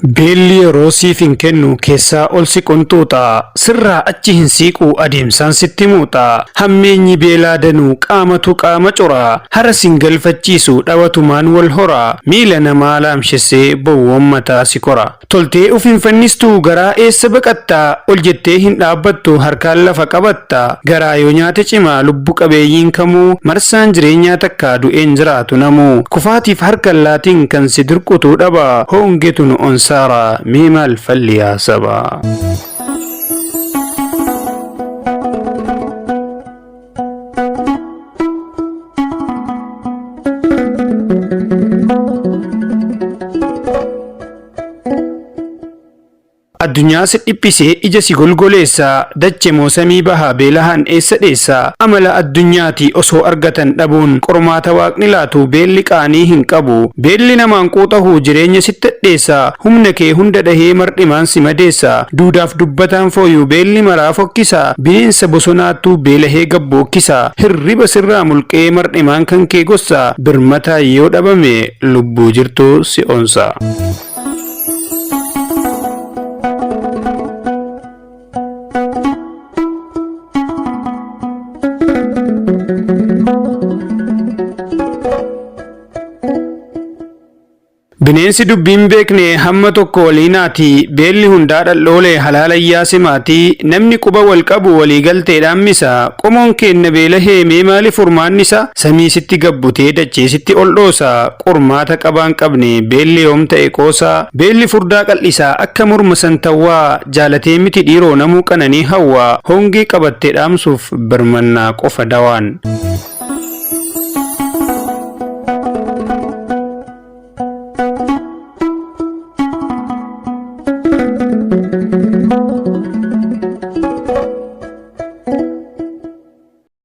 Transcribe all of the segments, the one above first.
Beelli yeroo siif hin kennu keessaa ol si qunxuuxa, sirraa achi hin siiqu adeemsaan sitti muuxa. Hammeenyi beelaa danuu qaamatu qaama cora, hara sin galfachiisu dhawatumaan wal hora. Miila namaa laamshessee bowwoon mataa si kora. Toltee uf hin fannistu garaa eessa baqatta, ol jettee hin dhaabbattu harkaan lafa qabatta. Garaa yoo nyaate cima lubbu qabeeyyiin kamuu, marsaan jireenyaa takka du'een jiraatu namuu. Kufaatiif harka hin laatin kan si dirqutu dhaba, hoongetu nu onsaara mee maal falli yaa saba. Addunyaa si dhiphisee ija si golgoleessa, dache moo samii baha beelahaan eessa dheessa? Amala addunyaati osoo argatan dhabuun, qormaata waaqni laatu beelli qaanii hin qabu. Beelli namaan quuxahu jireenya sitti hadheessa, humna kee hunda dhahee mardhimaan si madeessa. Duudaaf dubbataan fooyu beelli maraa fokkisa, bineensa bosonaattuu beelahee gabbookkisa. Hirriba sirraa mulqee mardhimaan kan kee gossa, birmataan yoo dhabame lubbuu jirtu si onsa. Bineensi dubbii hin beekne hamma tokko walii naati, beelli hundaa dhaldhoole halaalayyaa simaati, namni quba wal qabu walii galteedhaan misa, qomoon keenna beelahee mee maali furmaanni isa, samii sitti gad butee dachee sitti ol dhoosa, qormaata qabaan qabne beelli yoom ta'e qoosaa, beelli furdaa qal'isa akka morma santawwaa, jaalatee miti dhiiroo namuu qananii hawwa, hongee qabatte dhaamsuuf birmannaa qofa dawaan.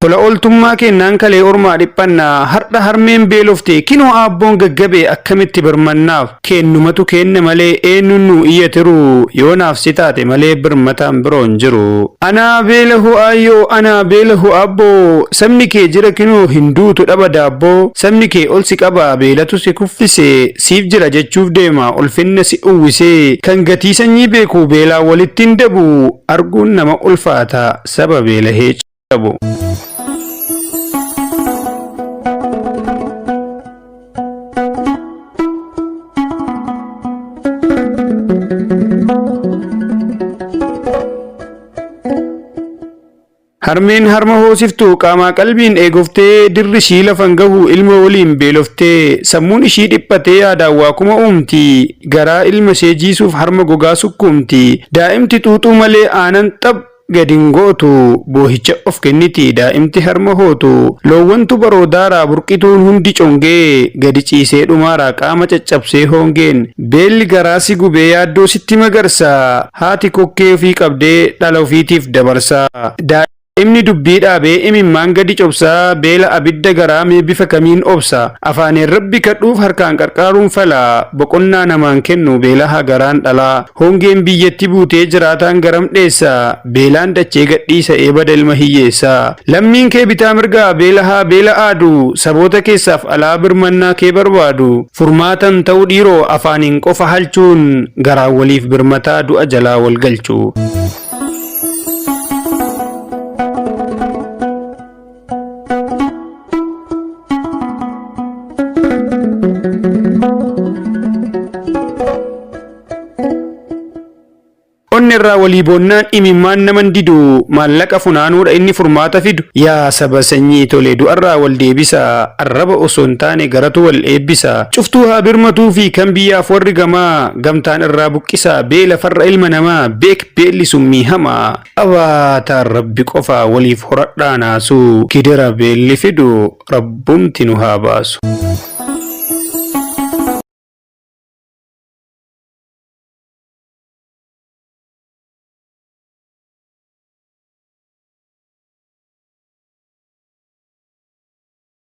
Tola ooltummaa kennaan kalee ormaa dhiphanna hardha harmeen beelofte kinoo aabboon gaggabe akkamitti birmannaaf keennumatu keenna malee eenyuun nuu iyyatiru yoo naaf si taate malee birmataan biroo hin jiru. Anaa beelahu aayyoo anaa beelahu aabboo sabni kee jira kinoo hin duutu dhaba daabboo sabni kee ol si qaba beelatu si kuffise siif jira jechuuf deema ulfinna si uwwisee kan gatii sanyii beeku beelaan walitti hin dabu arguun nama ulfaata saba beelahee cabu. Harmeen harma hoosiftu qaamaa qalbiin eegoftee dirri ishii lafan gahu ilma waliin beeloftee sammuun ishii dhiphatee yaadaan waa kuma uumti garaa ilma ishee jiisuuf harma gogaa sukkuumti daa'imti xuuxuu malee aanan xaph gad hin gootu boohicha of kenniti daa'imti harma hootu loowwantu baroodaaraa burqituun hundi congee gadi ciisee dhumaaraa qaama caccabsee hoongeen beelli garaa si gubee yaaddoo sitti magarsa haati kokkee ofii qabdee dhala ofiitiif dabarsa Daa'imni dubbii dhaabee imimmaan gadi cobsa beela abidda garaa mee bifa kamiin obsa afaaniin rabbi kadhuuf harkaan qarqaaruun fala boqonnaa namaan kennu beelaha garaan dhala hongeen biyyatti buutee jiraataan garam dheessa beelaan dachee gadhiisa eebada ilma hiyyeessa lammiin kee bitaa mirgaa beelahaa beela aadu saboota keessaaf alaa birmannaa kee barbaadu furmaatan ta'u dhiiroo afaaniin qofa halchuun garaan waliif birmataa du'a jalaa wal galchu. Onni irraa walii boonnaan imimmaan naman didu maallaqa funaanuudha inni furmaata fidu yaa saba sanyii tole du'arraa wal deebisa arraba osoo hin taane garatu wal eebbisa cuftuu haa birmatuu fi kan biyyaaf warri gamaa gamtaan irraa buqqisa beela farra ilma namaa beek Beelli summii hamaa qabaataan Rabbi qofa waliif horadhaa naasuu gidira beelli fidu Rabbumti nu haa baasu.